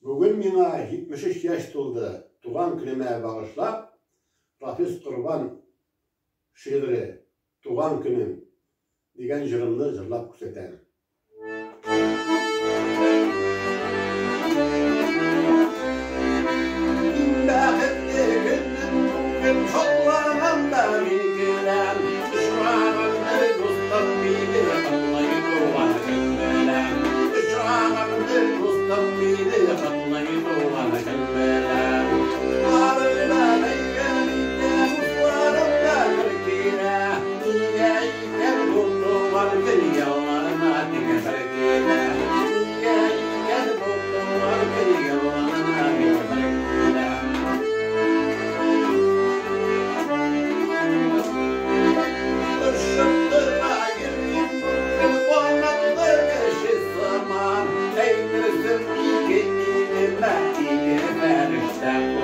Бүген миңа 73 яшь тулды. Туган көнемә багышлап, Рафис Корбан шигыре Туган көнем дигән җырымны җырлап күрсәтәм. Иң бәхетле көнем бүген, шатланам да мин көләм. Очраган бер дустым мине котлый туган көн белән. Очраган бер дустым мине котлый туган көн белән. Дусларыма бәйрәм итә, дусларым да гөр килә. Нигә икән бу туган көн елларына тик бер килә? Нигә икән бу туган көн елларына тик бер килә? Очып кына йөрим бүген канатлы кеше сыман. Әйтерсең ике иңемә ике фәрештә.